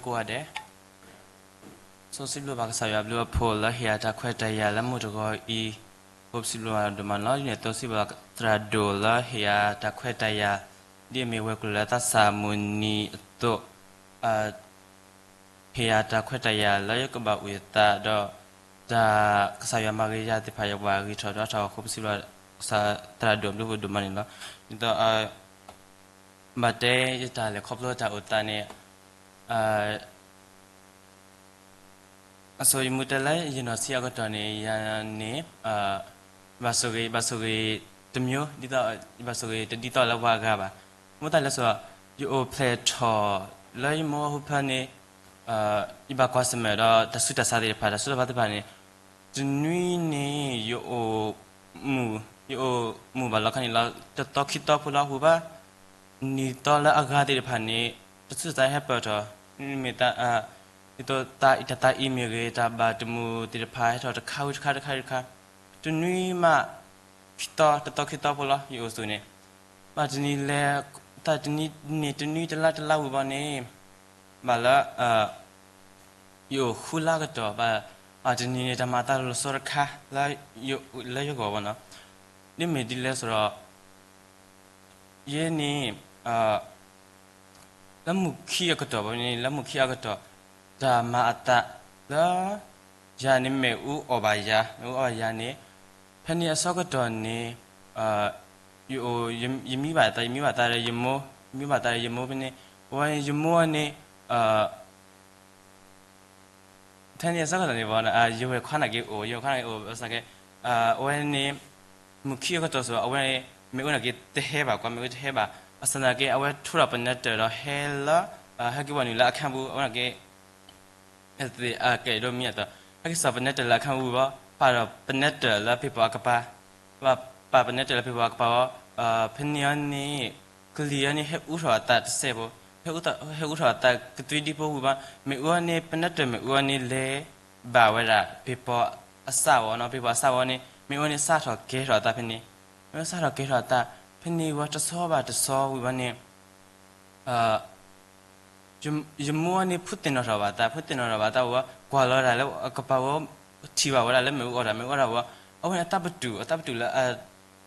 ကိးဂၤဒဲး, ဆိစံးဘျုးဘၣ်ကစၢ်ယွၤအဘျုးအဖှိၣ်လၢဟ့ၣ်ယၤတၢ်ခွဲးတၢ်ယာ်လၢမုၢ်တဂီၤအံၤ, ဆိစံးဘျုးဘၣ်ဒိၣ်မးန့ၣ်လီၤ. ဒ်န့ၣ်အသိးစံးဘျုးဘၣ်သရၣ်ဒိၣ်လၢဟ့ၣ်ယၤတၢ်ခွဲးတၢ်ယာ်, ဒ်အမ့ၢ်ဝဲၤကျိၤလၢသးစၢ်မုၢ်နံၤအသိး, ဟ့ၣ်ယၤတၢ်ခွဲးတၢ်ယာ်လၢယကဘၣ်အိၣ်ယသးဒီး တၢ်ကစၢ်ယွၤမၤဂ့ၤယၤသ့ၣ်တဖၣ် ယကဘၣ်ဂံၢ်ထီၣ်ဒီးထီၣ်အဃိ ပစံးဘျုးကစၢ်သရၣ်ဒိၣ်အဘျုးအဖှိၣ်ဒိၣ်မးန့ၣ်လီၤ. ဒ်သိး ဘၣ်တဲယတၢ်လဲၤခီဖျိတၢ်အိၣ်သးန့ၣ်, အဆိယမူတဲလၢယနီၢ်ဆံးအကတီၢ်န့ၣ် ယၤန့ၣ် ဘၣ်ဆိၣ်ဂ့ၤ ဘၣ်ဆိၣ်ဂ့ၤတမျိုး ဒ်သိး ယဘၣ်ဆိၣ်ဂ့ၤတဒ်သိးလၢပှၤအဂၤဘၣ်. မ့ၢ်တၢ်လဲၤဆိၣ် ယအိၣ်ဖျဲၣ်ထီၣ်လၢယမိၢ်အဟူဖၢန့ၣ် ယဘၣ်ကွၢ်ဆၢၣ်မဲာ်ဒီးတၢ်ဆူးတၢ်ဆါသ့ၣ်တဖၣ် တၢ်ဆူးတၢ်ဆါသ့ၣ်တဖၣ်န့ၣ် တနွံန့ၣ် ယအိၣ်မူ, ယအိၣ်မူဘၣ်လီၤခါန့ၣ်လီၤ တသီခံသီဖိလီၤ ဟူဘၣ် နံၣ်သီလၢအဂၤသ့ၣ်တဖၣ်န့ၣ် တၢ်ဆူးတၢ်ဆါဟဲပၢၢ်ထီၣ်, မ့ၢ်တၢ် ဒ်သိးတၢ်အံၤတၢ်သးအံၤမ့ၢ်ဂ့ၤ တၢ်ဘၣ်တမုာ်သ့ၣ်တဖၣ် ဟဲထီၣ်တခါဝံၤတခါ တခါဝံၤတခါ, တနွံမး ခံသီ တသီခံသီဖိလီၤ ယအိၣ်ဆူၣ်န့ၣ် ဘၣ်တနံၤလဲၤ, တၢ်တနံၤန့ၣ် တနွံတလါတလါဝံၤဘၣ်န့ၣ် ဘၣ်လၢ ယအိၣ်ဃုလါကတီၢ် ဘၣ်တနံၤန့ၣ် တၢ်မၤအသးလီၤဆီတခါ လၢယဂီၢ်ဘၣ်နီၤ, ဒ်မ့ၢ်ဒ်လဲၣ်ဆိဒီး ယဲန့ၣ် လၢမုၢ်ခံအကတီၢ်ဘၣ်န့ၣ် လၢမုၢ်ခံအကတီၢ် တၢ်မၤအသးလၢ ယၤန့ၣ်မ့ၣ်အူအီၣ်ဘၣ်ယၤ မ့ၣ်အူအီၣ်ဘၣ်ယၤန့ၣ် ဖဲန့ၣ်အဆၢကတီၢ်န့ၣ် ယအိၣ် ယမံဘၣ်သး ယမံဘၣ်သးဒီးယမိၢ် ယမံဘၣ်သးဒီးယမိၢ်ဖဲန့ၣ် အဝဲယမိၢ်န့ၣ် ဖဲန့ၣ်အဆၢကတီၢ်န့ၣ်ဘၣ် ယဝဲၢ်ခွါန့ၣ်က့ၤအိၣ် ယဝဲၢ်ခွါန့ၣ်က့ၤအိၣ် ဘၣ်ဆၣ်က့ အဝဲန့ၣ် မုၢ်ခံအကတီၢ်ဆိ အဝဲ မ့ၣ်အူန့ၣ်က့ၤတဟဲဘၣ် ကွၢ်မ့ၣ်အူတဟဲဘၣ် ဘၣ်ဆၣ်သနာ်က့ အဝဲထိးထီၣ်ပနဲတၢၢ်ဒီးဟဲလၢ ဟဲက့ၤဝဲနုာ်လၢအခၢၣ်ပူၤ အဝဲန့ၣ်က့ၤ အကဲဒိၣ်မံအသိး ဟဲက့ၤစိာ်ပနဲတၢၢ်လၢအခၢၣ်ပူၤဘၣ် ပာ်ဒီးပနဲတၢၢ်လၢဖံးပီအကပၤ ပာ်ပနဲတၢၢ်လၢဖံးပီအကပၤဘၣ် ဖဲန့ၣ်အန့ၣ် ကလံၤအန့ၣ် ဟဲအူထီၣ်အသးတစဲးဖိ ဟဲအူထီၣ်အသးကသွံဒံဖိဝံၤဘၣ် မ့ၣ်အူအန့ၣ် ပနဲတၢၢ်မ့ၣ်အူအန့ၣ်လဲၤ ဘၣ်ဝဲဒၣ်ဖံးပီအစၢ်ဝဲနီၤ ဖံးပီအစၢ်ဝဲန့ၣ် မ့ၣ်အူန့ၣ်စးထီၣ်ကဲထီၣ်အသးဖဲန့ၣ် မ့ၣ်အူစးထီၣ်ကဲထီၣ်အသး ဖဲန့ၣ်ဝံၤတဆီဘၣ်တဆီဝံၤဘၣ်န့ၣ် ယမိၢ်န့ၣ် ဖုသ့ၣ်နီၣ်ထီၣ်ဘၣ်သး ဖုသ့ၣ်နီၣ်ထီၣ်ဘၣ်သးဝံၤ ကွၢ်လီၤဒၣ်လၢအကပၤဝဲ ထံၣ်ဘၣ်ဝဲဒၣ်လၢမ့ၣ်အူအီၣ်တၢ် မ့ၣ်အူအီၣ်တၢ်ဝံၤ အဝဲန့ၣ်အသးပတုာ် အသးပတုာ်လၢ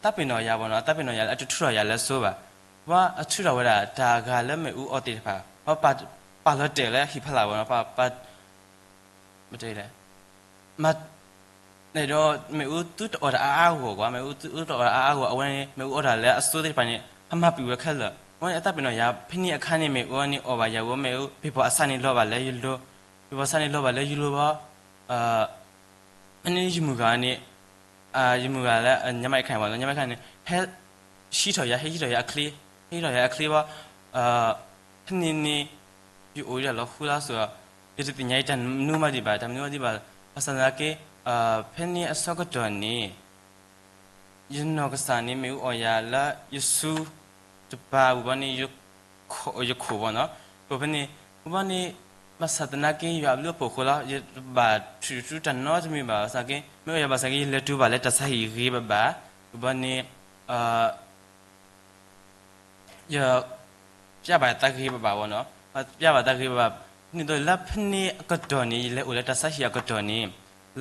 သးပ့ၤနီၣ်ယၤဘၣ်နီၤ အသးပ့ၤနီၣ်ယၤလၢအတထုးထီၣ်ယၤလၢစိဘၣ် ဝံၤအထုးထီၣ်ဝဲဒၣ်တၢ်ဂၤလၢမ့ၣ်အူအီၣ်သ့ၣ်တဖၣ် ဝံၤပာ်လီၤတဲာ်လၢဟံၣ်ဖီလာ်ဘၣ်နီၤ ပာ် မ့ၢ်တဲလဲၣ် မၤန့ၣ်ဒီး မ့ၣ်အူသုတအီၣ်တၢ်အါအါဂီၢ်ဂီၢ် မ့ၣ်အူသုတအီၣ်တၢ်အါအါဂီၢ် အဝဲန့ၣ် မ့ၣ်အူအီၣ်တၢ်လၢအစိသ့ၣ်တဖၣ်န့ၣ် ဟးမၤပံာ်ဝဲခဲလၢာ် အဝဲန့ၣ်အသးပ့ၤနီၣ်ယၤ ဖဲန့ၣ်အခါန့ၣ် မ့ၣ်အူန့ၣ်အီၣ်ဘၣ်ယၤဝံၤ မ့ၣ်အူ ဖံးပီအစၢ်န့ၣ်လီၤဘၣ်လၢယလိၤ ဖံးပီအစၢ်န့ၣ်လီၤဘၣ်လၢယလိၤဘၣ် ဖဲန့ၣ်ယမုၢ်ဂၤန့ၣ် ယမုၢ်ဂၤလၢညါမးအခါန့ၣ်ဘၣ် ညါမးအခါန့ၣ် ဟဲဟံးထီၣ်ယၤ ဟဲဟံးထီၣ်ယၤအချ့ ဟဲဟံးထီၣ်ယၤအချ့ဘၣ် ဖဲန့ၣ်န့ၣ် ယအိၣ်ဒၣ်လီၤဃုလါစိၤ ယတသ့ၣ်ညါအံၤတၢ်မနုၤမးဒံးဘၣ် တၢ်မနုၤမးဒံးဘၣ် ဘၣ်ဆၣ်သနာ်က့ ဖဲန့ၣ်အဆၢကတီၢ်န့ၣ် ယနီၢ်ကစၢ်န့ၣ် မ့ၣ်အူအီၣ်ယၤလၢယစုတပၤဝံၤဘၣ်န့ၣ် ယခိၣ်ဘၣ်နီၤ ခိၣ်ဖဲန့ၣ် ဝံၤဘၣ်န့ၣ် ဘၣ်ဆၣ်သနာ်က့ ယွၤအဘျုးအဖှိၣ်အဃိလီၤ ယတဘၣ်ထုးထူတၢ်နီတမံၤဘၣ် ဘၣ်ဆၣ်က့ မ့ၢ်အီၣ်ယၤဘၣ်ဆၣ်က့ ယလဲၤတုၤဘၣ်လၢတၢ်ဆါဟံၣ်ဂ့ၤဘၣ်ဘၣ် ဝံၤဘၣ်န့ၣ် ယ ပျၢ်ဘၣ်သးဂ့ၤဘၣ်ဘၣ်ဝဲနီၤ ပျၢ်ဘၣ်သးဂ့ၤဘၣ်ဘၣ် န့ၣ်ဒီးလၢဖဲန့ၣ်အကတီၢ်န့ၣ် ယလဲၤအိၣ်လၢတၢ်ဆါဟံၣ်အကတီၢ်န့ၣ်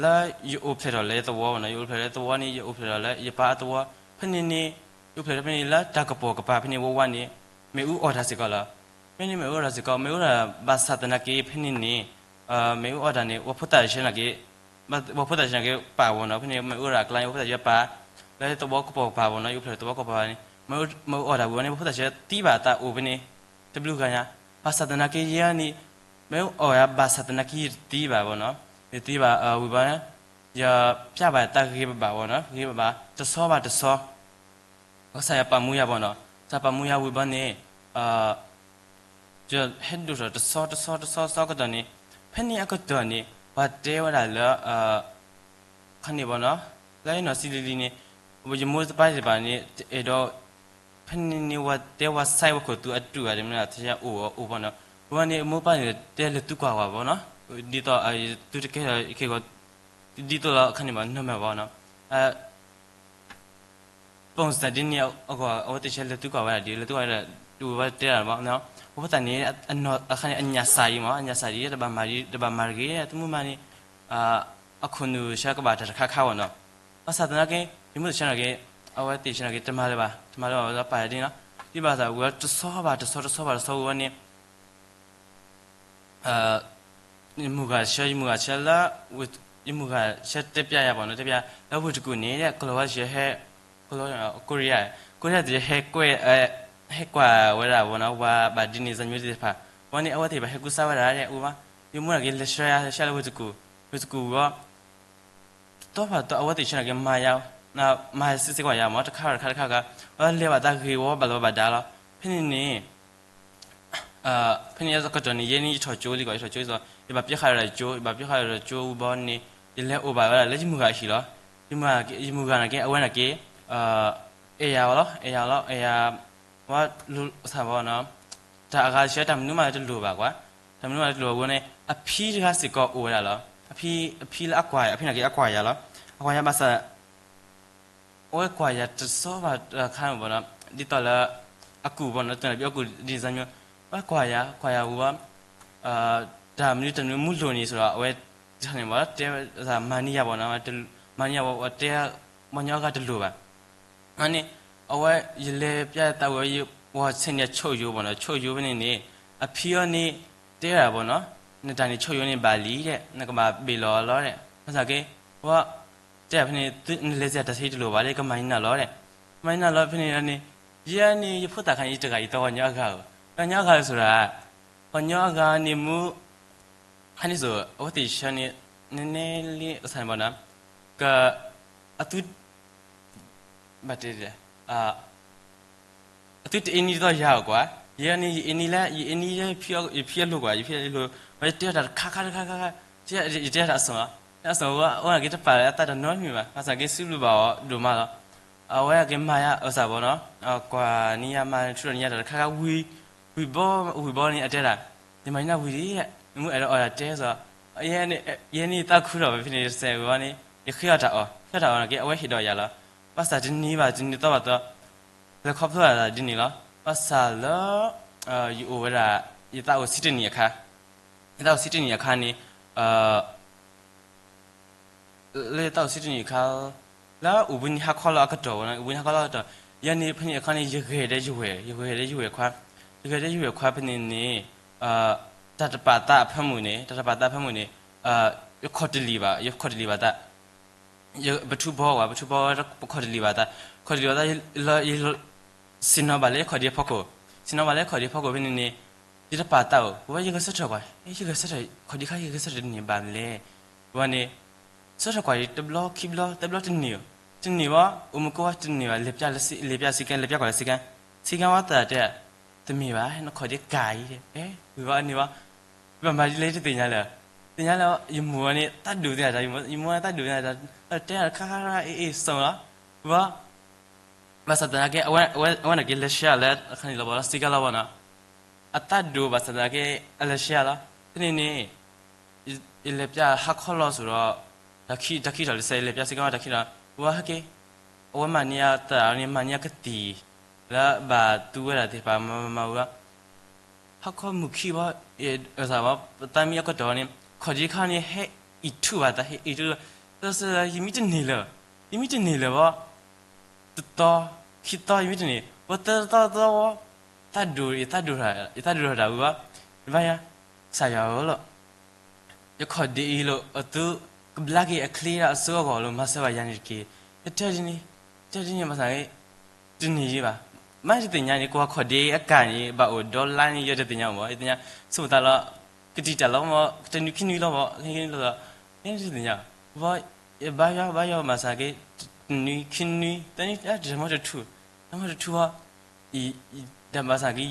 လၢယအိၣ်ဖျဲၣ်ထီၣ်လၢယသဝီဝဲနီၤ ယအိၣ်ဖျဲၣ်လၢသဝီန့ၣ် ယအိၣ်ဖျဲၣ်ထီၣ်လၢယပၢ်အသဝီ ဖဲန့ၣ်န့ၣ် ယအိၣ်ဖျဲၣ်ထီၣ်ဖဲန့ၣ်လၢတၢ်ကပီၤကပၤဖဲန့ၣ်ဝဲဝဲန့ၣ် မ့ၣ်အူအီၣ်တၢ်စ့ၢ်ကီးလီၤ ဖဲန့ၣ်မ့ၣ်အူအီၣ်တၢ်စ့ၢ်ကီး မ့ၣ်အူအီၣ်တၢ်ဘၣ်ဆၣ်သနာ်က့ ဖဲန့ၣ်န့ၣ် မ့ၣ်အူအီၣ်တၢ်န့ၣ် ဝဲဖိသၣ်ဆံးနာ်က့ ဝဲဖိသၣ်ဆံးနာ်က့ပာ်ဝဲနီၤ ဖဲန့ၣ်မ့ၣ်အူအီၣ်တၢ်အကျါန့ၣ် ဝဲဖိသၣ်ဆံးပာ် လၢသဝီကပီၤကပၤဝဲနီၤ ယအိၣ်ဖျဲၣ်လၢသဝီကပီၤန့ၣ် မ့ၣ်အူအီၣ်တၢ်ဝံၤဝဲန့ၣ် ဝဲဖိသၣ်ဆံးသံဘၣ်အသးအိၣ်ဖဲန့ၣ် တဘျုးဂၤညါ ဘၣ်ဆၣ်သနာ်က့ယဲန့ၣ် မ့ၣ်အူအီၣ်ယၤဘၣ်ဆၣ်သနာ်က့ယတသံဘၣ်ဝဲနီၤ ယတသံဘၣ်ဝံၤဘၣ် ယပျၢ်ဘၣ်သးဂ့ၤဘၣ်ဘၣ်ဝဲနီၤ ဂ့ၤဘၣ်ဘၣ် တဆီဘၣ်တဆီ ကစၢ်ယွၤပာ်မူယၤဘၣ်နီၤ ကစၢ်ပာ်မူယၤဝံၤဘၣ်န့ၣ် ယဟဲဒိၣ်ထီၣ်တဆီတဆီတဆီတဆီကတီၢ်န့ၣ် ဖဲန့ၣ်အကတီၢ်န့ၣ် ပှၤတဲဝဲဒၣ်လၢ ခါန့ၣ်ဘၣ်နီၤ လၢယနီၢ်ဆံးလံၤလံၤန့ၣ် ယမိၢ်တပၢ်တဖၣ်န့ၣ် တအဲၣ်ဒိး ဖဲန့ၣ်န့ၣ် ဝဲတဲဝဲဆဲးဝဲခိၣ်သူအတုၢ်ဘၣ် တမ့ၢ်တၢ်အိၣ်အိၣ်ဘၣ်နီၤ ဝံၤဘၣ်န့ၣ် မိၢ်ပၢ်န့ၣ် တဲလဲၤသုကွၢ်ဝဲဘၣ်နီၤ ဒ်သိး သုတကဲထီၣ်ခဲဂီၤ ဒ်သိးလီၤခါန့ၣ်ဘၣ် နမၢ်ဘၣ်နီၤ ပူၤစၢ်ဒ်န့ၣ်အဂီၢ် အဝဲသ့ၣ်ဆဲးလဲၤသုကွၢ်ဝဲဒၣ်ဒ် လဲၤသုကွၢ်ဝဲဒၣ် ဒ်ဝဲတဲဒၣ်ဘၣ်နီၤ ဖိသၣ်န့ၣ် အခါန့ၣ် အညၣ်စၢ်အံၤမး အညၣ်စၢ်အံၤ တဘၣ်မၤ တဘၣ်မၤတဂ့ၤ တမူမၤန့ၣ် အခိၣ်နူာ်ဆၢကဘၣ်တၢ်တခါခါဘၣ်နီၤ. ဘၣ်ဆၣ်သနာ်က့ ယမိၢ်သ့ၣ်ဆၢနာ်က့ အဝဲသ့ၣ်ဆၢနာ်က့ တမၤလၢၤဘၣ် တမၤလၢၤဘၣ်ဝဲဒီးပာ်ဒ်န့ၣ်လီၤ. ဒ်ဘၣ်သးဝဲတဆီဘၣ်တဆီ တဆီဘၣ်တဆီဝံၤဝဲန့ၣ် ယမုၢ်ဂၤဆၢ ယမုၢ်ဂၤဆၢလၢ ယမုၢ်ဂၤဆၢတဲပျးယၤဘၣ်နီၤ တဲပျး လၢဝ့ၢ်တကူၣ်န့ၣ် ကီၤလၤဝါဆၢဟဲ ကီၤလၤ ကိရံယါ ကိရံယါသ့ၣ်ဟဲကွဲး ဟဲကွၢ်ဝဲဒၣ်ဘၣ်နီၤ ပှၤဘၣ်ဒ်န့ၣ် ဇာတ်မျိုးသ့ၣ်တဖၣ် ဝဲန့ၣ် အဝဲသ့ၣ်ဘၣ်ဟဲကူစါဝဲဒၣ်ဒီး အိၣ်ဘၣ် ယမုၢ်နာ်က့ လဲၤဆှၢယၤ လဲၤဆှၢလၢဝ့ၢ်တကူၣ် ဝ့ၢ်တကူၣ်ဝံၤ တတီၤဘၣ်တတီၤ အဝဲသ့ၣ်ဆၢနာ်က့ မၤယၤ မၤစ့စ့ၢ်ကီးယၤမး တခါတခါတခါခါ အဝဲလဲၤဘၣ်သးဂ့ၤဝီဘၣ်လီၤဘၣ်ဒါလီၤ. ဖဲန့ၣ်န့ၣ် ဖဲန့ၣ်အကတီၢ်န့ၣ် ယဲန့ၣ်ယထီၣ်ကၠိလံကီး ယထီၣ်ကၠိဒ်သိး ယဘၣ်ပျဲဃာ်ဒီးကၠိ ယဘၣ်ပျဲဃာ်ဒီးကၠိဝံၤဘၣ်န့ၣ် ယလဲၤအိၣ်ဘၣ်ဝဲဒၣ်လၢယမုၢ်ဂၤအဟံၣ်လီၤ. ယမုၢ်ဂၤနာ်က့ အဝဲနာ်က့ အဲၣ်ယၤလီၤ အဲၣ်ယၤလီၤ အဲၣ်ယၤ ဝဲလူၤသးဘၣ်နီၤ တၢ်အဂၤဆၢတၢ်မနုၤမးတလိၣ်ဘၣ်ကွၢ် တၢ်မနုၤမးတလိၣ်ဘၣ်ဝဲန့ၣ် အဖံတဂၤစ့ၢ်ကီးအိၣ်ဝဲဒၣ်လီၤ. အဖံ အဖံလၢအကွၢ် အဖံနာ်က့အကွၢ်ယၤလီၤ အကွၢ်ယၤဘၣ်ဆၣ် အဝဲကွၢ်ယၤတဆီဘၣ်တခါဘၣ်နီၤ ဒ်သိးလၢ အကူၣ်ဘၣ်နီၤ တနၢ်ဘံအကူၣ်ဒ်န့ၣ် ကွၢ်ယၤ ကွၢ်ယၤဝံၤဘၣ် တၢ်မနုၤတၢ်မနုၤမူလိာ်န့ၣ်ဆိဒီး အဝဲ တၢ်န့ၣ်ဘၣ် တဲမၤန့ၢ်ယၤဘၣ်နီၤ မၤန့ၢ်ယၤဘၣ် တဲ ပှၤကညီအဂၤတလိၣ်ဘၣ် န့ၣ် အဝဲ ယလဲၤပျးသးဝဲ ပှၤဆဲးန့ၣ်ဆိၣ်ယိာ်ဘၣ်နီၤ ဆိၣ်ယိာ်ဖဲန့ၣ်န့ၣ် အဖံအီၤန့ၣ် တဲဒၣ်ဘၣ်နီၤ နတၢ်န့ၣ်ဆိၣ်ယိာ်န့ၣ်ဘၣ်လံဒီး နကဘၣ်ဘ့ၣ်လီၤလီၤဒီး ဘၣ်ဆၣ်က့ ဝဲ တဲဖဲန့ၣ် နလဲၤစ့ၢ်တၢ်ဆၢတလိၣ်ဘၣ်ဒီး ကမၤန့ၢ်နၤလီၤဒီး ကမၤန့ၢ်နၤလီၤဖဲန့ၣ်န့ၣ် ယဲန့ၣ် ယဖိသၣ်ခါန့ၣ် ယတဂၤယသီပှၤကညီအဂၤဧိၤ ပှၤကညီအဂၤဧိၤဆိဒီး ပှၤကညီအဂၤန့ၣ်မူ ခါန့ၣ်ဆိ အဝဲသ့ၣ်ဆၢန့ၣ် နည်းနည်းလေး အဆၣ်န့ၣ်ဘၣ်နီၤ က အသု ဘၣ်တဲ အသုတအ့န့ၢ်ဒ်သိးယၤဧိၤကွၢ်, ယဲန့ၣ် ယအ့န့ၢ်လၢ ယအ့န့ၢ်လၢ ယဖံအလိၤကွၢ်, ယဖံအလိၤ, ဝဲယတဲတၢ်တခါခါတခါခါခါ, ယတဲတၢ်အစီၣ်လီၤ, အစီၣ်ဝဲ အိၣ်နာ်က့တပာ်လၢအသးတနီတမံၤဘၣ်, ဘၣ်ဆၣ်က့စံးဘျုးဘၣ်အီၤဒိၣ်မးလီၤ. အဝဲက့ၤမၤယၤအစီၣ်ဘၣ်နီၤ, ကွၢ်န့ၢ်ယၤမၤထူၣ်ထီၣ်န့ၢ်ယၤတၢ်တခါခါဝံၤ, ဝံၤဘီ ဝံၤဘီန့ၣ် အတဲဒၣ်, ယမၤန့ၢ်နၤဝံၤလံ, မ့ၢ်အဲၣ်ဒိးအီၣ်တၢ်တဲစီၤ, ယဲန့ၣ် ယသးခုထီၣ်ဝဲဖဲန့ၣ်တစဲးဝံၤဘီန့ၣ် ယဃ့အီၣ်တၢ်အီၣ်, ဃ့အီၣ်တၢ်အီၣ်နာ်က့ အဝဲဟ့ၣ်ဒီးယၤလီၤ. ဘၣ်ဆၣ်တနံၤဘၣ်တနံၤသီဘၣ်သီ လဲၤခီဖျိဒၣ်ဒ်န့ၣ်လီၤ. ဘၣ်ဆၣ်လၢ ယအိၣ်ဝဲဒၣ် ယသးအိၣ်ဆံတနံၣ်အခါ, ယသးအိၣ်ဆံတနံၣ်အခါန့ၣ် လၢယသးအိၣ်ဆံတနံၣ်အခါ လၢအိၣ်ဘှံးနံၤဟါခီလီၤအကတီၢ်ဝဲ, အိၣ်ဘှံးနံၤဟါခီလီၤအကတီၢ်, ယဲန့ၣ်ဖဲန့ၣ်အခါန့ၣ် ယဂဲၤဒီးယဝဲၢ်, ယဂဲၤဒီးယဝဲၢ်ခွါ, ယဂဲၤဒီးယဝဲၢ်ခွါဖဲန့ၣ်န့ၣ် တၢ်တပာ်သးအဖၢမုၢ်န့ၣ်, တၢ်တပာ်သးအဖၢမုၢ်န့ၣ် ယခီၣ်တလံာ်ဘၣ်, ယခီၣ်တလံာ်ဘၣ်သး ပထူဘီဝဲ, ပထူဘီဝဲ ပခီၣ်တလံာ်ဘၣ်သး, ခီၣ်တလံာ်ဘၣ်သး ယ ဆ့ၣ်နီၤဘၣ်လၢယခီၣ်ဒ့အဖီခိၣ်, ဆ့ၣ်နီၤဘၣ်လၢခီၣ်ဒ့အဖီခိၣ်ဖဲန့ၣ်န့ၣ် ယတပာ်သးဧိၤ, ဝဲယဂဲၤဆၢထၢၣ်ကွၢ်, ယဂဲၤဆၢထၢၣ် ခီၣ်ဒ့ခါ ယဂဲၤဆၢထၢၣ်တန့ၢ်ဘၣ်လဲၣ်, ဝဲန့ၣ် ဆၢထၢၣ်ကွၢ်အံၤ တဘျီခံဘျီ သၢဘျီတန့ၢ်ဧိၤ, တန့ၢ်ဘၣ်, အိၣ်မူကဝါတန့ၢ်ဘၣ်, လဲၤပျးလၢ လဲၤပျးစ့ကဲ, လဲၤပျးကွၢ်လၢစ့ကဲ, စ့ကဲဝဲသးတဲ တမ့ၢ်ဘၣ်, နခီၣ်ဒ့ကၢ်အံၤ, ဝံၤဘၣ်န့ၣ်ဘၣ်, ဘၣ်မၤဒ်လဲၣ်တသ့ၣ်ညါလၢၤ, သ့ၣ်ညါလၢ ယမိၢ်န့ၣ် သးဒိၣ်သ့ၣ်ညါ, ယမိၢ်န့ၣ်သးဒိၣ်သ့ၣ်ညါ, တဲတၢ်ခါခါခါ အ့ၣ်အ့ၣ်ဆိလီၤ, ဘၣ် ဘၣ်ဆၣ်သနာ်က့ အဝဲ အဝဲန့ၣ်က့ၤလဲၤဆှၢလၢ အခါန့ၣ်လီၤဘၣ်လီၤ စ့ကဲလီၤဘၣ်နီၤ, အသးဒိၣ်ဘၣ်ဆၣ်သနာ်က့ အလဲၤဆှၢလီၤ, ဖဲန့ၣ်န့ၣ် ယလဲၤပျးဟါခီလီၤဆိဒီး တၢ်ခံ တၢ်ခံထီၣ်လၢစဲး လဲၤပျးစ့ကဲဝဲတၢ်ခံထီၣ်, ဝဲဟဲက့ၤ, အဝဲမၤန့ၢ်ယၤသးန့ၣ် မၤန့ၢ်ယၤကသံၣ် လၢဘၣ်သူဝဲဒၣ်သ့ၣ်တဖၣ် မၤမၤမၤဝံၤဘၣ် ဟါခီမုၢ်ခံဘၣ်, ပသးမံအကတီၢ်န့ၣ် ခီၣ်ဒ့ခါန့ၣ် ဟဲအံၣ်ထူၣ်ဘၣ်သး ဟဲအံၣ်ထူၣ်, တၢ်စၢ် ယမံတန့ၢ်လၢၤ, ယမံတန့ၢ်လၢၤဘၣ်, တသီ, ခံသီ ယမံတန့ၢ်, ဝဲသၢသီသီဝဲ, သးဒိၣ် ယသးဒိၣ်, ယသးဒိၣ်ထီၣ်တၢ်ဝံၤဘၣ်, ယဘါယွၤ, ကစၢ်ယွၤဧၢလီၤ ယခီၣ်ဒ့အံၤလီၤ အသုကဘျါက့ၤအချ့ဒီးအစိအဂီၢ်လီၤ မၤစၢၤဘၣ်ယၤန့ၣ်တက့ၢ်, ယတဲဒ်န့ၣ်, တဲဒ်န့ၣ် ဘၣ်ဆၣ် တန့ၢ်ယံၤဘၣ်, မ့ၢ်တသ့ၣ်ညါန့ၣ် ကွၢ်ခီၣ်ဒ့အကၢ်န့ၣ် ဘၣ်အိၣ်ဒီလါန့ၣ် ယတသ့ၣ်ညါမး ယသ့ၣ်ညါ, ဆိမိၣ်သးလီၤ, ကတံာ်တၢ်လီၤမး တနွံခံနွံလီၤမး ယတသ့ၣ်ညါ, ဘၣ်, ယဘါယွၤ ဘါယွၤ ဘၣ်ဆၣ်က့ တနွံခံနွံ သၢနွံ တမီတထူၣ်, တမီတထူၣ်ဘၣ်, တၢ်ဘၣ်ဆၣ်က့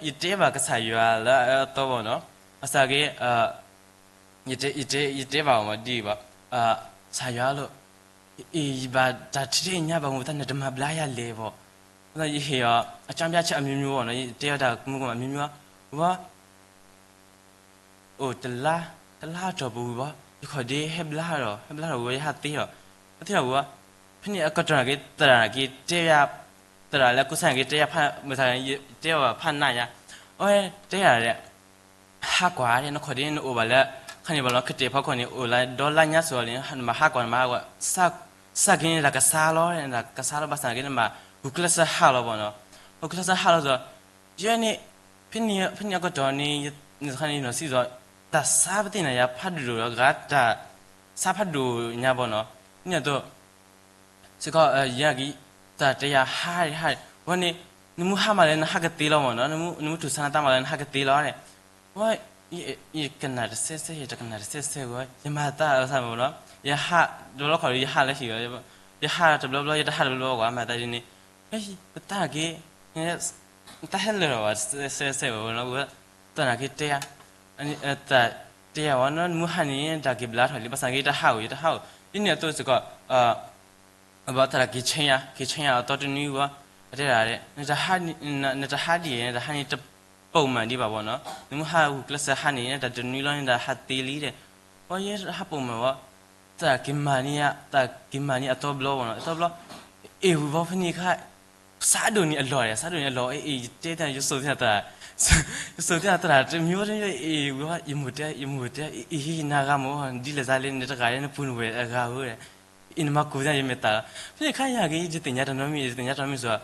ယတဲဘၣ်ကစၢ်ယွၤလၢအသီဘၣ်နီၤ, ဘၣ်ဆၣ်က့ ယတဲ ယတဲ ယတဲဘၣ်အီၤမးဒ်အံၤဘၣ်, ကစၢ်ယွၤလီၤ, အံၤယဘၣ်တၢ်ထဲထဲညါဘၣ်မူသးနတမၤဘျါယၤလဲၣ်ဘၣ်, ယဟ့ၣ်အီၤ အကၠီပျါဆၢအမျိုးမျိုးဘၣ်နီၤ ယတဲအီၤတၢ်မူကမၣ်မျိုးမျိုးဘၣ်, အိၣ်တလါ, တလါအတီၢ်ပူၤဝံၤဘၣ် ယခီၣ်ဒ့ဟဲဘျါထီၣ် ဟဲဘျါထီၣ်ဝံၤဘၣ် ယဟးသ့ထီၣ်, ဟဲသ့ထီၣ်ဝံၤဘၣ်, ဖဲန့ၣ်အကတီၢ်နာ်က့ သရၣ်နာ်က့တဲယၤ, သရၣ်လၢကူစါနာ်က့တဲယၤဖး, မတၤယတဲအီၤဖးနးယၤ, အဝဲတဲယၤဒဲး, ဟးကွၢ်ဒဲး နခီၣ်ဒ့ နအိၣ်ဘၣ်လၢ ခါန့ၣ်ဘၣ်လီၤ ကတဲာ်ဖီခိၣ်န့ၣ် အိၣ်လၢဒီလါညါစိၤလံ, နဘၣ်ဟးကွၢ် နဘၣ်ဟးကွၢ်, စၢ်က့န့ၣ် တၢ်ကဆါလီၤ, တၢ်ကဆါလီၤ ဘၣ်ဆၣ်က့ နဘၣ် ဂုာ်ကျဲးစၢးဟးလီၤဘၣ်နီၤ, ဂုာ်ကျဲးစၢးဟးလီၤစီၤ, ယဲန့ၣ် ဖဲန့ၣ်အကတီၢ်န့ၣ် ယခါန့ၣ်နီၤစံးစီၤ, တၢ်ဆါပသ့ၣ်ညါယၤဖးဒိၣ်ဒိၣ်လီၤ, ဂၤတၢ်ဆါဖးဒိၣ်ညါဘၣ်နီၤ, ဖဲန့ၣ်အသိး စ့ၢ်ကီး ယက တၢ်တဲယၤဟးဒံးဟးဒံး, ဝဲန့ၣ် နမ့ၢ်ဟးမးလၢနဟးကသ့လီၤမ့ၢ်နီၤ, နမ့ၢ်တူၢ်ဆါနတၢ်မးလၢနဟးကသ့လီၤန့ၣ်, ဝဲ ယကနၣ်တစဲးစဲး ယတကနၣ်တစဲးစဲးဝဲ, ယမၤတၢ်အသးမ့ၢ်နီၤ, ယဟးတဘျီဘျီခီၣ်ဒီး ယဟးလၢဟံၣ်ဝဲ, ယဟးတဘျီဘျီ ယတဟးတဘျီဘျီကွၢ် မၤသးဒ်န့ၣ်, ပတၢ်က့ တၢ်ဟဲလၢာ်ထီၣ်ဘၣ် စဲးစဲးဝဲနီၤ, တၢ်နာ်က့တဲယၤ တၢ်တဲယၤဝဲနီၤ နမ့ၢ်ဟးန့ၣ် တၢ်က့ၤဘျါထီၣ်လံ ဘၣ်ဆၣ်က့ တဟးအိၣ် ယတဟးအိၣ်, ဒ်န့ၣ်အသိးစ့ၢ်ကီး အဘၣ်သရၣ်က့ၤဆ့ယၤ က့ၤဆ့ယၤအသီတနွံဝဲ, အတဲဒၣ် နတဟးဒ်အံၤ နတဟးန့ၣ်တပိာ်မုၣ်ဒံးဘၣ်ဘၣ်နီၤ, နမ့ၢ်ဟးဂုာ်ကျဲးစၢးဟးန့ၣ် တၢ်တနွံလီၤန့ၣ် တၢ်ဟးသ့လံဒီး, ပှၤယဲဟးပိာ်မုၣ်ဝဲ, တၢ်က့ၤမၤန့ၢ် တၢ်က့ၤမၤန့ၢ်အသီဘျီဘၣ်နီၤ, အသီဘျီ အ့ၣ်ဝံၤဘီဖဲန့ၣ်ခါ စးဒိၣ်န့ၣ်အလီၢ် စးဒိၣ်န့ၣ်အလီၢ် အ့ၣ် ယတဲတၢ် ယစိာ်သ့ၣ်ညါသရၣ် ယစိာ်သ့ၣ်ညါသရၣ် တမံၤဝဲတမံၤ အ့ၣ်ဝံၤ ယမိၢ်တဲ ယမိၢ်တဲ အ့ၣ် ယနၤဂၤမ့ၢ် ဒ်လဲၣ်စးလဲၣ် နတဂၤလၢနပုၢ်နဝဲၢ်အဂၤဧၢ, အ့ၣ် နမၤကူးသ့ၣ်ညါ ယမဲာ်သၣ်လီၤ, ဖဲန့ၣ်ခါယၤက့ၤ ယတသ့ၣ်ညါတၢ်နီတမံၤ ယတသ့ၣ်ညါတၢ်နီတမံၤစ့ၢ်ကီး,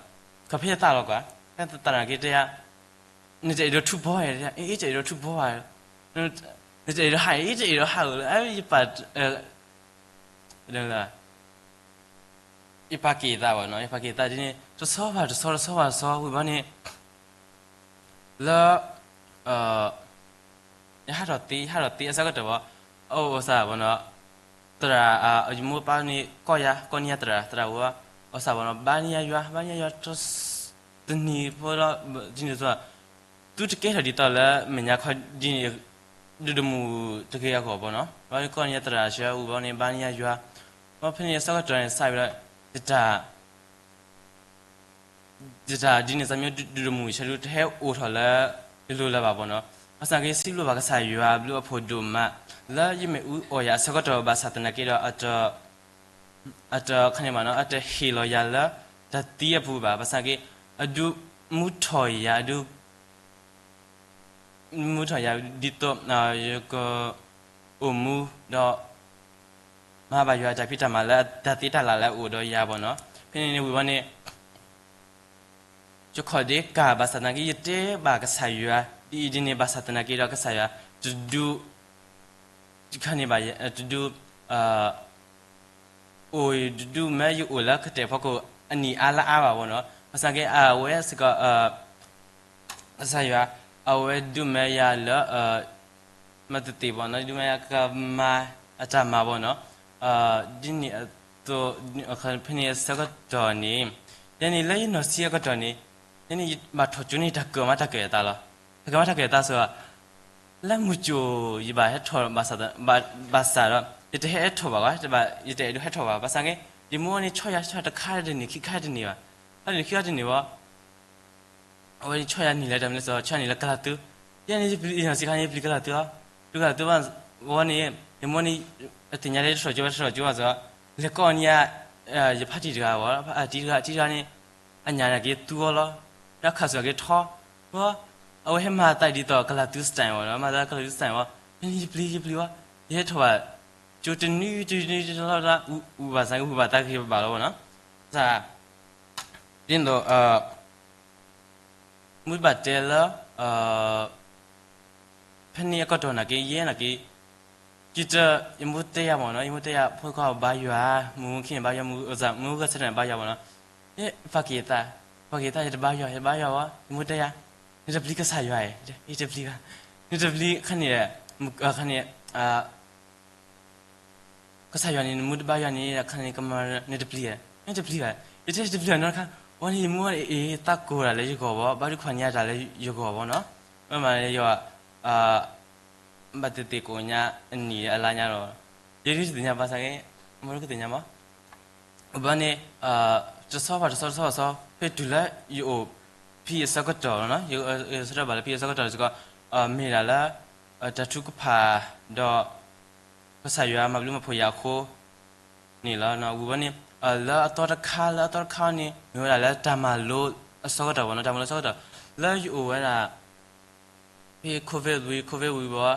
ခီဖဲယသးလီၤကွၢ် ဖဲသရၣ်က့ၤတဲယၤ နတအဲၣ်ဒိးထူဘီဧါ, အ့ၣ် တအဲၣ်ဒိးထူဘီဧါ, နတအဲၣ်ဒိးဟး အ့ၣ် တအဲၣ်ဒိးဟးဧၢလၢ ယပာ် ယပာ်က့ၤသးဘၣ်နီၤ, ယပာ်က့ၤသးဒ်န့ၣ် တဆီဘၣ်တဆီ တဆီဘၣ်တဆီ ဝံၤဘီန့ၣ် လၢ ယဟးထီၣ်သ့ ယဟးထီၣ်သ့အဆၢကတီၢ်ဘၣ်, အအိၣ်သးဘၣ်နီၤ, သရၣ် ယမိၢ်ပၢ်န့ၣ် ကီၢ်ယၤ ကီၢ်န့ၢ်ယၤသရၣ် သရၣ်ဝဲ အိၣ်သးဘၣ်နီၤ ဘါန့ၢ်ယၤယွၤ ဘါန့ၢ်ယၤယွၤ တနံၤဖိလီၤ ဒ်န့ၣ်သိး သုတကဲထီၣ်ဒ်သိးလၢမဲာ်ညါခီဒ်န့ၣ် ဒုးဒမူၣ်တဂ့ၤအဂီၢ်ဘၣ်နီၤ, ဘၣ်ကီၢ်န့ၢ်ယၤသရၣ်ဆၢ ဝံၤဘီန့ၣ် ဘါန့ၢ်ယၤယွၤ, ဘၣ်ဖဲန့ၣ်အဆၢကတီၢ်န့ၣ် စးဝံၤဒီး ယတၢ် ယတၢ်ဒ်န့ၣ် သးမ့ၢ်ဒုးဒမူၣ်ဆၢဒုး တဟဲအိၣ်ထီၣ်လၢ ယလိၤလၢၤဘၣ်ဘၣ်နီၤ, ဘၣ်ဆၣ်က့ စံးဘျုးဘၣ်ကစၢ်ယွၤအဘျုးအဖှိၣ်ဒိၣ်မး လၢယမ့ၣ်အူအီၣ်ယၤအဆၢကတီၢ် ဘၣ်ဆၣ်သနာ်က့ဒီး အတ အတခါန့ၣ်ဘၣ်နီၤ အတဟ့ၣ်လီၤယၤလၢ တၢ်သံအပူၤဘၣ်, ဘၣ်ဆၣ်က့ အဒုးမူထီၣ်ယၤ အဒုး မူထီၣ်ယၤ ဒ်သိး ယက အိၣ်မူဒီး မၤဘၣ်ယွၤအတၢ်ဖံးတၢ်မၤလၢတၢ်သ့တၢ်လၢ်လၢအအိၣ်ဒီးယၤဘၣ်နီၤ, ဖဲန့ၣ်န့ၣ်ဝံၤဘီန့ၣ် ယခီၣ်ဒ့ကၢ်ဘၣ်ဆၣ်သနာ်က့ ယတဲဘၣ်ကစၢ်ယွၤ ဒ်အံၤဒ်န့ၣ် ဘၣ်ဆၣ်သနာ်က့ဒီးကစၢ်ယွၤ တဒုး တခါန့ၣ်ဘၣ် တဒုး အိၣ်တဒုးမၢယအိၣ်လၢကတဲာ်ဖီခိၣ်အနံၣ်အါလါအါဘၣ်ဘၣ်နီၤ, ဘၣ်ဆၣ်က့ အဝဲစ့ၢ်ကီး ကစၢ်ယွၤ အဝဲဒုးမၢယၤလၢ မၤသ့ၣ်သ့ၣ်ဘၣ်နီၤ ဒုးမၢယၤကမၤအတၢ်မၤဘၣ်နီၤ, ဒ်န့ၣ်အသိး ဖဲန့ၣ်အဆၢကတီၢ်န့ၣ် ယဲန့ၣ်လၢယနီၢ်ဆံးအကတီၢ်န့ၣ် ယဲန့ၣ်ယဘၣ်ထီၣ်ကၠိန့ၣ် တၢ်ကၢၣ်မးတၢ်ကၢၣ်အသးလီၤ, တၢ်ကၢၣ်မးတၢ်ကၢၣ်အသးစ့ၢ်ကီး လၢမုၢ်ကၠိၣ် ယဘၣ်ဟဲထီၣ် ဘၣ်ဆၣ်ဒီး ယတဟဲထီၣ်ဘၣ်ဘၣ် ယတအဲၣ်ဒိးဟဲထီၣ်ဘၣ် ဘၣ်ဆၣ်က့ ယမိၢ်န့ၣ် ဆီၣ်ယၤဆီၣ်တခါတန့ၢ် ခံခါတန့ၢ်ဘၣ်, ခါတန့ၢ်ခံခါတန့ၢ်ဘၣ် အဝဲန့ၣ်ဆီၣ်ယၤန့ၢ်လၢတၢ်မနုၤစ့ၢ် ဆီၣ်ယၤန့ၢ်လၢကလၤသူ, ယဲန့ၣ် ယပျံၤ ယနီၢ်ဆံးခါန့ၣ် ယပျံၤကလၤသူလီၤ, ပျံၤကလၤသူဘၣ် ဝဲန့ၣ် ယမိၢ်န့ၣ် အသ့ၣ်ညါလၢတထီၣ်ကၠိဘၣ် တထီၣ်ကၠိဘၣ်စ့ၢ်ကီး လဲၤကိးန့ၢ်ယၤ ယဖါတံၢ်တဂၤဘၣ် ဖါတံၢ်တဂၤ တံၢ်တဂၤန့ၣ် အညၣ်န့ၣ်က့ၤသူအီၤလီၤ, ဒီးခါစ့ၢ်က့ၤထီ, အဝဲဟဲမၤသးဒ်သိးကလၤသူ style ဘၣ်နီၤ မၤသးကလၤသူ style ဘၣ်, ယပျံၤ ယပျံၤဘၣ်, ယဟဲထီၣ်ဘၣ် ကၠိတနွံ တနွံ တနွံ တလီၢ်လီၢ် အူဘၣ်သးက့ ဟူးဘၣ်သးက့ၤဘၣ်လီၤဘၣ်နီၤ, ဒ်သိး မုၢ်ဘၣ်တဲလၢ ဖဲန့ၣ်အကတီၢ်နာ်က့ ယဲနာ်က့ ယတ ယမိၢ်တဲယၤမ့ၢ်နီၤ ယမိၢ်တဲယၤ ဖိခွါဘါယွၤ မုၢ်မုၢ်ခံန့ၣ်ဘါယွၤ မုၢ်ဂီၢ်ဆၢထၢၣ်န့ၣ် ဘါယွၤမ့ၢ်နီၤ, ယပာ်က့ၤသး ပာ်က့ၤသး ယတဘါယွၤ ယတဘါယွၤဝဲ ယမိၢ်တဲယၤ နတပျံၤကစၢ်ယွၤဧါ ယတပျံၤဘၣ် နတပျံၤခါန့ၣ် ခါန့ၣ် ကစၢ်ယွၤန့ၣ် နမုၢ်တဘါယွၤန့ၣ် ခါန့ၣ် ကမၤ နတပျံၤဧါ နတပျံၤဘၣ် ယတဲတပျံၤဘၣ်နီတခါ ဝဲန့ၣ်ယမိၢ်အ့ၣ် သးကိၢ်တၢ်လၢယဂီၢ်ဘၣ် ဘၣ်ဒုးခွါန့ၢ်ယၤတၢ်လၢယဂီၢ်ဘၣ်နီၤ မ့ၢ်မးယွၤ ဘၣ်သ့ၣ်သ့ၣ်ကိးညါအနံၣ်အလါညါလီၤ ယဒုးတသ့ၣ်ညါဘၣ်ဆၣ်က့ မ့ၢ်ဒုးကသ့ၣ်ညါမး ဘၣ်န့ၣ် တဆီဘၣ်တဆီ တဆီဘၣ်တဆီ ဖဲတုၤလၢယအိၣ်ဖဲအဆၢကတီၢ်လီၤနီၤ ယဆၢထၢၣ်ဘၣ်လၢဖဲအဆၢကတီၢ်စ့ၢ်ကီး မ့ၢ်ဒၣ်လၢ တၢ်ထုကဖၣ်ဒီး ကစၢ်ယွၤမၤဘျုးမၤဖှိၣ်ယၤအဃိန့ၣ်လီၤ. ဝံၤဘၣ်န့ၣ် လၢအသီတခါ လၢအသီတခါန့ၣ် မ့ၢ်ဝဲဒၣ်လၢတၢ်မၤလိအဆၢကတီၢ်ဘၣ်နီၤ တၢ်မၤလိအဆၢကတီၢ် လၢယအိၣ်ဝဲဒၣ် ဖဲ COVID ဝံၤ COVID ဝံၤဘၣ်,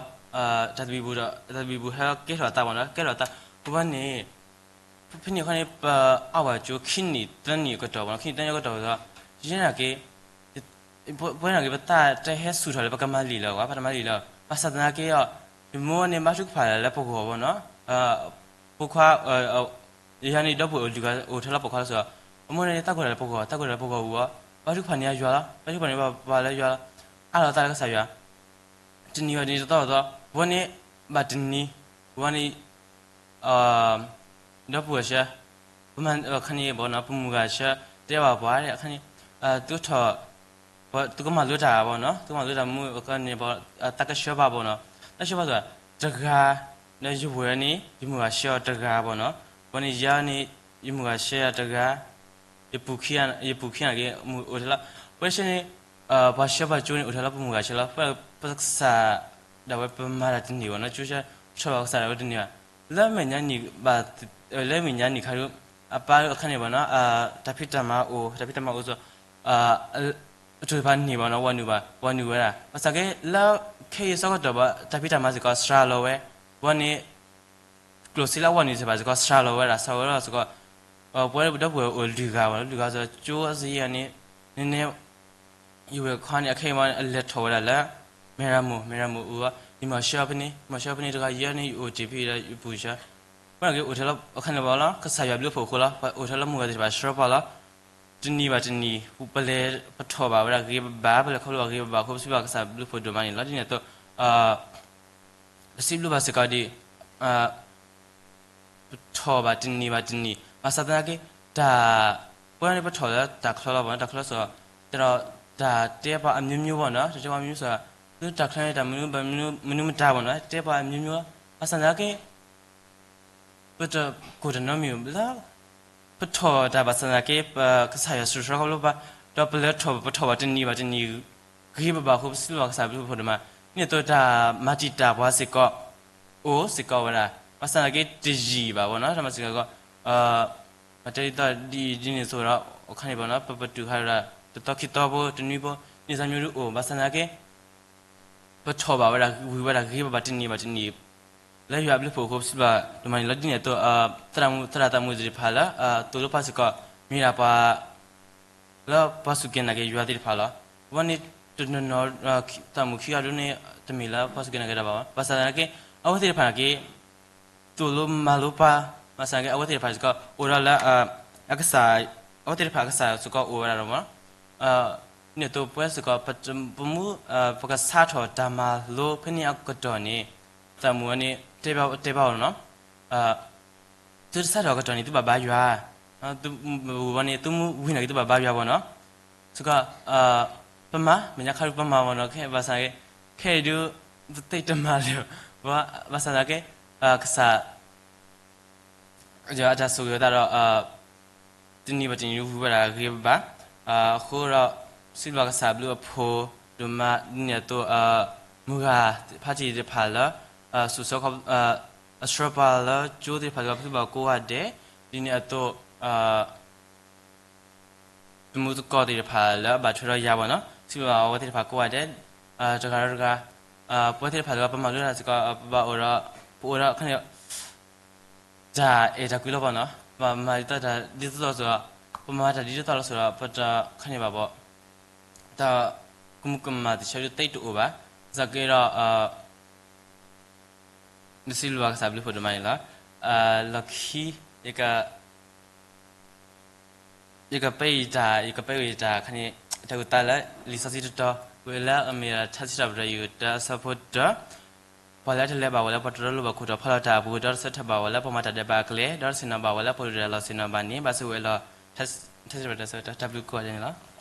တၢ်သဘံၣ်ဘုၣ်ဒီး တၢ်သဘံၣ်ဘုၣ်ဟဲကဲထီၣ်အသးဘၣ်နီၤ, ကဲထီၣ်အသး, ပဝဲန့ၣ် ဖဲန့ၣ်အခါန့ၣ် ပအီၣ်ဘၣ်ကၠိခံနံၣ်သၢနံၣ်အကတီၢ်ဘၣ်နီၤ, ခံနံၣ်သၢနံၣ်အကတီၢ်ဘၣ်ဒီး ယဲနာ်က့ ပဝဲနာ်က့ ပသးတဟဲဆူၣ်ထီၣ်လၢပကမၤလံာ်လၢၤဘၣ်, ပတမၤလံာ်လၢၤ, ဘၣ်ဆၣ်သနာ်က့အီၤ ယမိၢ်န့ၣ် ဘါထုကဖၣ်လၢပဂီၢ်ဘၣ်နီၤ, ဖိခွါ ယၤန့ၣ် ဒီပုၢ်ဝဲၢ်အိၣ်တဂၤ အိၣ်ထဲလၢပိာ်ခွါလီၤစ့ၢ်ကီး, အမိၢ်န့ၣ် တၢ်ကိၢ်တၢ်လၢပဂီၢ်, တၢ်ကိၢ်တၢ်လၢပဂီၢ်အူၤအီၤ, ဘါထုကဖၣ်န့ၢ်ယွၤလီၤ, ဘါထုကဖၣ်န့ၢ်ပှၤလၢယွၤလီၤ, အါလီၤသးလၢကစၢ်ယွၤ တနံၤဘၣ်တနံၤတသီဘၣ်တသီ, ပဝဲန့ၣ် ဘၣ်တနံၤ, ပဝဲန့ၣ် ဒီပုၢ်ဝဲၢ်ဆှၢ, ပမၤခါန့ၣ်ဘၣ်နီၤ, ပမုၢ်ဂၤဆှၢ တဲဘၣ်ပှၤအခါန့ၣ်, သုထီၣ်, သုကမၤလိတၢ်ဘၣ်နီၤ, သုကမၤလိတၢ်မူအခါန့ၣ်ဘၣ်, တၢ်ကဆှၢပှၤဘၣ်နီၤ, တၢ်ဆှၢပှၤစ့ၢ်ကီး တဂၤ, ဒီးယဝဲၢ်န့ၣ် ယမုၢ်ဂၤဆှၢအီၤတဂၤဘၣ်နီၤ, ပဝဲန့ၣ်ယၤန့ၣ် ယမုၢ်ဂၤဆှၢအီၤတဂၤ ယပူၤခံဂၤန့ၣ်က့ အိၣ်ထဲလီၤ, ပဝဲဆှၢန့ၣ်, ပှၤဆှၢပှၤကၠိန့ၣ် အိၣ်ထဲလီၤပမုၢ်ဂၤဆှၢလီၤ, ပကစၢ်ဒၣ်ဝဲပမၤတၢ်တန့ၢ်ဘၣ်နီၤ, ကၠိဆှၢ ပထီၣ်ဘၣ်ကစၢ်ဒၣ်ဝဲတန့ၢ်ဘၣ်, လၢမဲာ်ညါနံၣ်ဘၣ်, လၢမဲာ်ညါနံၣ်ခါဒုး, အပၢ်အခါန့ၣ်ဘၣ်နီၤ, တၢ်ဖံးတၢ်မၤအိၣ်, တၢ်ဖံးတၢ်မၤအိၣ်စ့ၢ်ကီး အတိၢ်တဖၣ်န့ၢ်ဘၣ်နီၤ, ဝၤနုာ်ဘၣ်, ဝၤနုာ်ဝဲဒၣ်, ဘၣ်ဆၣ်က့ လၢခဲအံၤဆၢကတီၢ်ဘၣ် တၢ်ဖံးတၢ်မၤစ့ၢ်ကီးစှၤလီၤဝဲ, ပဝဲန့ၣ် ကျိၣ်စ့လၢအဝၤနုာ်သ့ၣ်တဖၣ်စ့ၢ်ကီး စှၤလီၤဝဲဒၣ်, စှၤလီၤဝဲဒၣ်စ့ၢ်ကီး, ပဝဲဒီပုၢ်ဝဲၢ်အိၣ်လွံၢ်ဂၤဘၣ်နီၤ, လွံၢ်ဂၤစ့ၢ်ကီး ကၠိအစ့ၢ်ကီးန့ၣ်, နန့ၣ်, ယဝဲၢ်ခါန့ၣ် အခဲအံၤမ့ၢ်အလဲၤထီၣ်ဝဲဒၣ်လၢ မဲရမိၢ်, မဲရမိၢ်အူၤ, ယမၤဆှၢဖဲန့ၣ်, မၤဆှၢဖဲန့ၣ်တဂၤယဲန့ၣ် ယအိၣ်တ့ၢ်ဖဲအံၤဒီးယပူၤဆှၢ, ပဝဲနာ်က့အိၣ်ထဲလၢအခါန့ၣ်ဘၣ်လီၤ, ကစၢ်ယွၤဘျုးဖှိၣ်အဃိလီၤ, ပှၤအိၣ်ထဲလၢမုၢ်ဂၤသ့ၣ်တဖၣ်ဆှၢပှၤလီၤ, တနံၤဘၣ်တနံၤ ပလဲၤပထီၣ်ဘၣ်ဝဲဒၣ်ဂ့ၤဘၣ်, ပလဲၤခီဖျိဘၣ်ဂ့ၤဘၣ်အဃိ ပစံးဘျုးဘၣ်ကစၢ်ဘျုးဖှိၣ်ဒိၣ်မးန့ၣ်လီၤ, ဒ်န့ၣ်အသိး ပစံးဘျုးဘၣ်စ့ၢ်ကီးဒ် ပထီၣ်ဘၣ်တနံၤဘၣ်တနံၤ, ဘၣ်ဆၣ်သနာ်က့ တၢ်, ပဝဲန့ၣ်ပထီၣ်လၢတၢ်ချၢလီၤဘၣ်နီၤ, တၢ်ချၢစ့ၢ်ကီး, တဲဒီးတၢ်တဲပှၤအမျိုးမျိုးဘၣ်နီၤ, တၢ်တဲပှၤအမျိုးမျိုးစ့ၢ်ကီး, သုတၢ်ချၢန့ၣ်တၢ်မနုၤမတၤဘၣ်နီၤ, တဲပှၤအမျိုးမျိုး, ဘၣ်ဆၣ်သနာ်က့ ပတကိၢ်တနီတမံၤလၢ ပထီၣ်တၢ်ဘၣ်ဆၣ်သနာ်က့ ပကစၢ်ယွၤဆှၢဆှၢခီဖျိပှၤ, ဒီးပလဲၤထီၣ်ပထီၣ်ဘၣ်တနံၤဘၣ်တနံၤ ဂ့ၤဘၣ်ဘၣ်အဃိ ပစံးဘျုးဘၣ်ကစၢ်ဘျုးဖှိၣ်ဒိၣ်မး, ဒ်န့ၣ်အသိးတၢ်မၤတံာ်တာ်ပှၤစ့ၢ်ကီး အိၣ်စ့ၢ်ကီးဝဲဒၣ်, ဘၣ်ဆၣ်သနာ်က့တယံာ်ဘၣ်ဘၣ်နီၤ, တၢ်မၤစ့ၢ်ကီး မၤတဲဒ်သိးဒ်အံၤဒ်န့ၣ်အသိးဒီး အခါန့ၣ်ဘၣ်နီၤ, ပပတုာ်ဃာ်ဝဲဒၣ် တသီခံသီဖိ တနွံဖိ န့ၣ်သးမျိုးဒုအိၣ်, ဘၣ်ဆၣ်သနာ်က့ ပထီၣ်ဘၣ်ဝဲဒၣ် ဝံၤဝဲဒၣ်ဂ့ၤဘၣ်ဘၣ်တနံၤဘၣ်တနံၤ, လၢယွၤအဘျုးဖှိၣ်အဃိ ပစံးဘျုးဒိၣ်မးန့ၣ်လီၤ. ဒ်န့ၣ်အသိး သရၣ်မုၣ်သရၣ်သးမုၣ်သ့ၣ်တဖၣ်လၢ သိၣ်လိပှၤစ့ၢ်ကီး မ့ၢ်ဒၣ်ပှၤ လၢပှၤစူၢ်က့ၤနာ်က့ၤယွၤသ့ၣ်တဖၣ်လီၤ. အဝဲန့ၣ် တနီၤနီၤ သရၣ်မုၣ်ခံဂၤဒ်န့ၣ် တမ့ၢ်လၢပှၤစူၢ်က့ၤနာ်က့ၤတၢ်ဘၣ်ဘၣ်. ဘၣ်ဆၣ်သနာ်က့ အဝဲသ့ၣ်တဖၣ်နာ်က့ သိၣ်လိမၤလိပှၤ, ဘၣ်ဆၣ်သနာ်က့ အဝဲသ့ၣ်တဖၣ်စ့ၢ်ကီး အိၣ်ဒီးလၢ အကစၢ်, အဝဲသ့ၣ်တဖၣ်အကစၢ်စ့ၢ်ကီးအိၣ်ဝဲဒၣ်လီၤ. ဒ်န့ၣ်အသိးပဝဲစ့ၢ်ကီး ပမူ ပကစးထီၣ်တၢ်မၤလိဖဲန့ၣ်အကတီၢ်န့ၣ် သရၣ်မုၣ်ဝဲန့ၣ် တဲဘၣ်အီၤလီၤနီၤ. သုတစးထီၣ်အကတီၢ်န့ၣ် သုဘၣ်ဘါယွၤ, ဝဲန့ၣ် သုမူဝံၤနာ်က့ သုဘၣ်ဘါယွၤဘၣ်နီၤ. စ့ၢ်ကီး ပမၤ မဲာ်ညါခါဒုးပမၤဘၣ်နီၤ, ဘၣ်ဆၣ်က့ ခဲအံၤဒုး တသ့တမၤလၢၤ, ဘၣ်ဆၣ်သနာ်က့ ကစၢ် ယွၤအတၢ်ဆိၣ်ဂ့ၤအသးဒီး တနံၤဘၣ်တနံၤဒုးဝံၤဝဲဒၣ်ဂ့ၤဘၣ်ဘၣ်. အဃိဒီး စံးဘျုးကစၢ်ဘျုးအဖှိၣ်ဒိၣ်မး ဒ်န့ၣ်အသိး မုၢ်ဂၤဖါတံၢ်သ့ၣ်တဖၣ်လၢ စူၢ်ဆှၢ အဆှၢပှၤလၢကၠိသ့ၣ်တဖၣ် စံးဘျုးဘၣ်ကိးဂၤဒဲး, ဒ်န့ၣ်အသိး တံၤသကိးသ့ၣ်တဖၣ်လၢအဘၣ်ထွဲဒီးယၤဘၣ်နီၤ, စံးဘျုးဘၣ်အဝဲသ့ၣ်တဖၣ်ကိးဂၤဒဲး, တဂၤဒီးတဂၤ, ပဝဲသ့ၣ်တဖၣ်လၢပမၤလိတၢ်စ့ၢ်ကီး ပဘၣ်အိၣ်ဒီး ပအိၣ်ဒီးခါန့ၣ် တၢ်အဲၣ်တၢ်ကွံလီၤဘၣ်နီၤ, ပမၤတၢ်ဒ်သိးသိးစ့ၢ်ကီး, ပမၤတၢ်ဒ်သိးသိးလီၤစ့ၢ်ကီး ပတခါန့ၣ်ဘၣ်ဘၣ်, တၢ်ကမူကမၣ်သ့ၣ်ဆၢဒုးသ့တအိၣ်ဘၣ်, ဘၣ်ဆၣ်က့ဒီး နစံးဘျုးဘၣ်ကစၢ်ဘျုးဖှိၣ်ဒိၣ်မးန့ၣ်လီၤ. လီၢ်ခံ ယက ယကပဲယတၢ် ယကပဲယတၢ်ခါန့ၣ် တၢ်အုၣ်သးလၢ လံာ်စီဆှံတတီၤ ဝံၤလၢအမ့ၢ်ထါစံးထီၣ်ပတြၢၤ ယုၢ်တၢအဆၢဖိတၢ, ပှၤလၢအတလဲၤဘၣ်ဝဲလၢပှၤတရီတလိၣ်ဘၣ်ခိၣ်ဒီး ဖီၣ်လီၤတၢ်အပူၤ ဒီးတဆၢထၢၣ်ဘၣ်ဝဲလၢပှၤမၤတၢ်ဒဲးဘးအကျဲ ဒီးတဆ့ၣ်နီၤဘၣ်ဝဲလၢပှၤဒုၣ်ဒါလီၤဆ့ၣ်နီၤဘၣ်န့ၣ် ဘၣ်ဆိၣ်ဝဲလီၤ. ထါစံးထီၣ်ပတြၢၤ တၢ်ဘျုးကိးဂၤဒဲးန့ၣ်လီၤ.